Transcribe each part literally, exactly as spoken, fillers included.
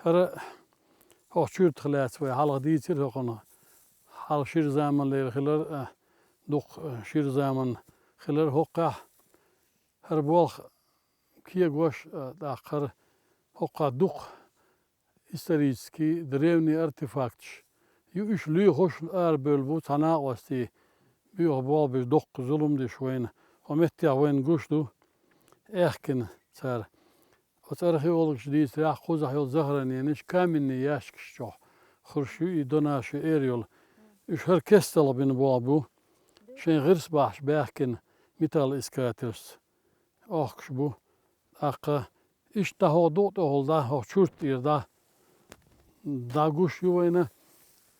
ХӀара хӀокху чуьртах лаьцна вай хьалха дийцира хӀокхунах. Хьалха шира заманлера хилар, а, дукха, а, шира заман хилар хӀокхехь. ХӀара болх кегош, а, тӀаккха хӀара хӀокху дукха исторический, древний артефакташ ю, уьш лоьхуш арабевлла бу цхьа накъостий, боьха болх беш, доккха зулам деш вайна. ХӀокху меттехь вайна гуш ду, аьхкина цара. Оцу археологаша дийцарехь, кхузахь йолу захороненеш каменный ящикаш чохь хуьлуш ю, и до нашей эры йолу. Уьш хӀара кесталгӀа бина болх бу, шайн гӀирс бахьаш баьхкина металлоискательшца охкуш бу. ТӀаккха иштта дӀа хӀокху дукъ тӀехула дӀа, хӀокху чурт тӀера дӀа, дӀагуш ю вайна.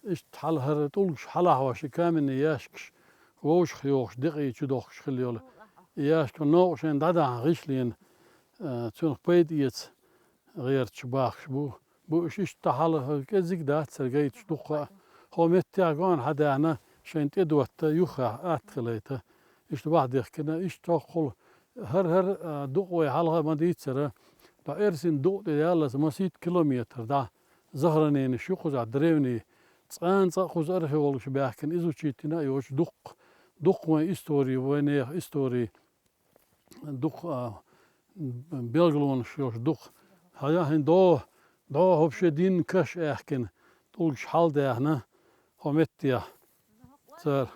Иштта хьала хӀара тӀулгаш хьалахьош, и каменный ящикаш вовшах йохуш, декъий чу дохкуш хилла йолу. И ящикаш новкъа шайна дӀадахьна гӀишлена, а, цунах пайда эца гӀерташ бахкаш бу. Бу уьш иштта хьала кӀезиг дац цара гайташ дуккха а. ХӀокху меттехь гоьна хьадаьхна, шайна тӀедотта, юххехь атта хилийта. Иштта бахьа дехкина, иштта хӀокхул хӀара-хӀара, а, дукъ вай хьалха ма дийццара, ткъа эрсина дукъ тӀе яллалц масийтта километр дӀа захороненеш ю кхузахь древний. Цкъа а цкъа кхуза археологаш баьхкина, изучить йина а йоцуш, дуккха, дуккха вайн истори, вайнехан истори, дукха, а, белгалонаш йолуш дукха. Хьан яхьин догӀу, догӀу хӀокху шен дин каш аьхкина, тӀулгаш хьалдаьхна хӀокху меттехь. Цара.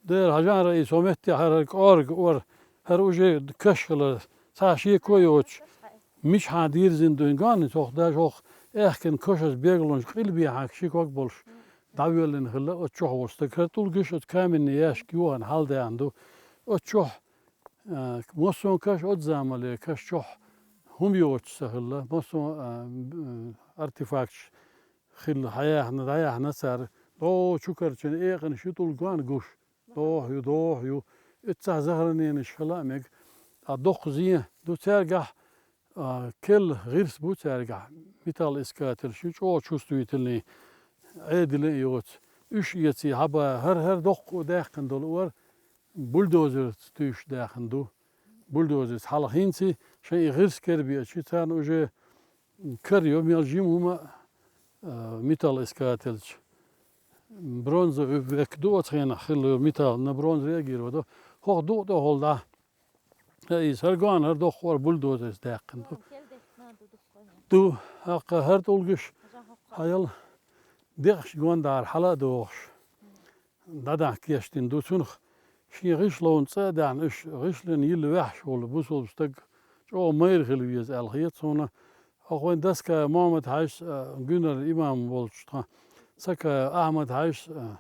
Дера, хьажахьа, Раис, хӀокху меттехь хӀара кӀорга ора, хӀара уже каш хилар, цхьа шеко а йоцуш, мичахьа дирзина дуьйна гоьна, цох даже хӀокху аьхкина кошаза белгалонаш къилбехьа ши ког болуш дӀавоьллина хилла оцу чохь волу стаг. ХӀара тӀулгаш оцу каменный ящик йохана хьалдаьхна ду. Оцу чохь, а, массо а каш, оцу заманлера каш чохь хӀума йоцуш ца хилла, массо а, а, артефакташ хилла, хьаяьхна, дӀаяьхна цара. ДогӀу чу карчийна экъанаш ю тӀулг гоьна гуш. ДогӀу ю, догӀу ю. Эццахь захороненеш хила а мега. Ткъа доккха зен ду цаьргахь, а, керла гӀирс бу цаьргахь. Металлоискательш ю, чӀогӀа чувствительный, Ӏедалан а йоцу. Уьш эций хьаба, хӀара-хӀара доккха даьккхина долу ора бульдозерца туьйсуш даьккхина ду. Бульдозерца хьалха хӀинца шайн и гӀирс кербечу, царна уже кара йо, мел жима хӀума, а, металлоискательш. Бронзовый век ду оцу хенахь хилла йолу металл, на бронза реагировать до. ХӀокху дукъ тӀехула дӀа. Хьа иза, хӀара гоьна, хӀара доккха ора бульдозерца даьккхина ду. Ду, хьакха хӀара тӀулгаш, хьаял, декъаш гондахьара хьала а дохуш. ДӀадахьа кечдина ду. Цунах шен гӀишлонна цӀа а даьхна, уьш гӀишлина йилла ваьхьаш волу бусалба стаг чӀогӀа майра хила веза аьлла хета суна. ХӀокху вайн Доскаев Мохьмад-Хьаьжас а, Гуьнара имам волчу тхан Сакаев Ахьмад-Хьаьжас а,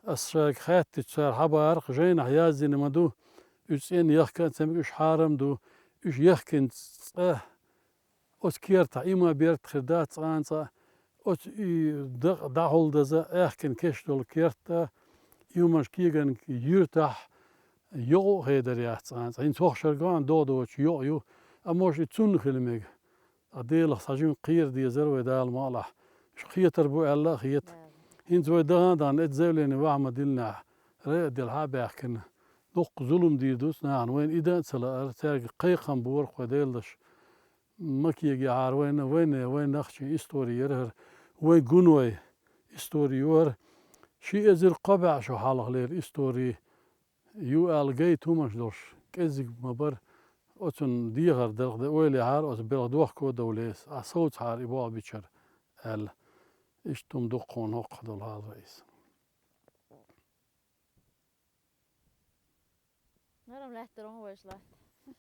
ас шайга хаьттича, цара хьабахарх жайнахь яздина ма ду, уьш цӀена яхка а ца мега, уьш хьарам ду, уьш яхкина цӀа оцу кертахь, и ма берт хир дац цкъа а цкъа, оцу и дакъа дӀахьулдаза аьхкина кечдолу керт а, и хӀуманаш кеган юьртахь йокъа а хедар яц цкъа а цкъа. ХӀинца хӀокху шаргахь а догӀу доцуш йокъа ю, а, может, и цунна хила мега. Ткъа Делах цхьа жимма кхера дезара вай, Дала ма алахь. Уьш кхетар бу аьлла а хета. ХӀинца вай даха а дахана, эцу заявлени ваха ма диллинехь, райа а делахь а баьхкина. Дуккха зулам дийр ду нахана, вайна и дан а ца лаара, цаьрга кхайкхам бора кхо Делан даш. Ма кегехьара вайна, вайна, вайн нохчийн истори яра хӀара, вайн гуной истори ю хӀара. Ши эзар кхо бӀе шо хьалхалера истори ю аьлла гайта хӀуманаш долуш, кӀеззиг ма бара, оцунна дехар дара, де ойла яхьара, оцу белхан дохко а довлийта, а совцахьара и болх бичара аьлла. Иштта хӀума ду кхунна хӀокху долу хьалха иза. Нарам лаьттара вайша латта.